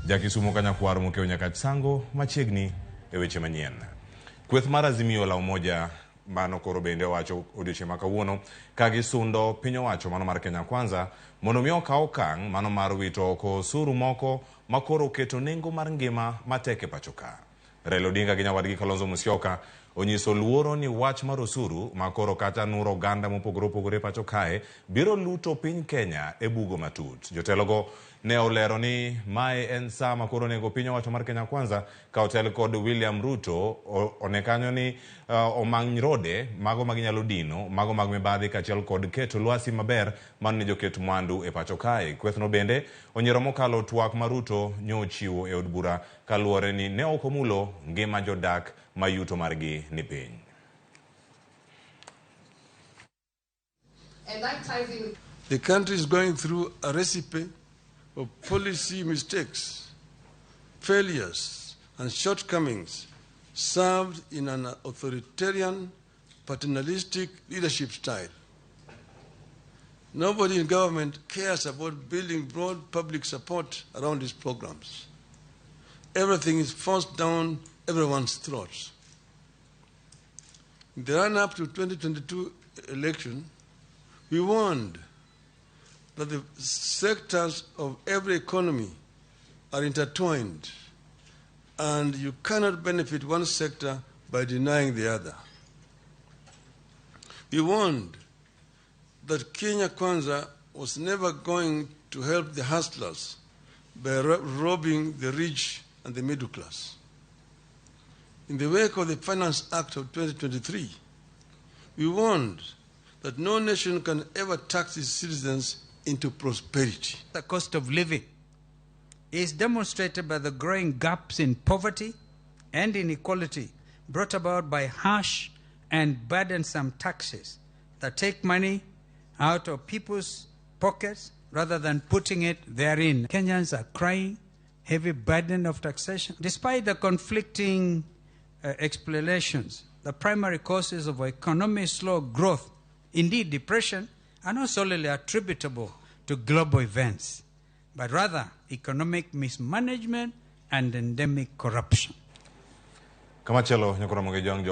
Jakisumo Kanyakwar Mokeo Nyakach Sango machiegni e weche manyien. Kweth mar Azimio la Umoja mano koro bende owacho odiochieng' ma kawuono ka gisundo piny owacho mano mar Kenya Kwanza mondo mi okaw okang' mano mar wito oko osuru moko ma koro oketo nengo mar ngima matek e pacho ka. Raila Odinga gi nyawadgi Kalonzo Musyoka onyiso luoro ni wach mar osuru ma koro kata nuro oganda mopogore opogore e pacho kae biro luto piny Kenya e bugo matut. Jotelogo ne olero ni mae en saa ma koro onego piny owacho mar Kenya Kwanza ka otel kod William Ruto one kanyo ni omany rode mago ma ginyalo dino mago mag mibadhi kaachiel kod keto lwasi maber mano ne joket mwandu e pacho kae. Kwethno bende onyiero mokalo twak ma Ruto nyochiwo e od bura kaluwore ni ne ok omulo ngima jodak ma yuto margi ni piny. And that ties in with The country is going through a recipe of policy mistakes, failures, and shortcomings served in an authoritarian, paternalistic leadership style. Nobody in government cares about building broad public support around these programs. Everything is forced down everyone's throats. In the run-up to 2022 election, we warned that the sectors of every economy are intertwined and you cannot benefit one sector by denying the other. We warned that Kenya Kwanza was never going to help the hustlers by robbing the rich and the middle class. In the wake of the Finance Act of 2023, we warned that no nation can ever tax its citizens into prosperity. The cost of living is demonstrated by the growing gaps in poverty and inequality brought about by harsh and burdensome taxes that take money out of people's pockets rather than putting it therein. Kenyans are crying heavy burden of taxation. Despite the conflicting explanations, the primary causes of economic slow growth, indeed depression, are not solely attributable to global events, but rather economic mismanagement and endemic corruption. Kamachielo nyakoro mogi jong jo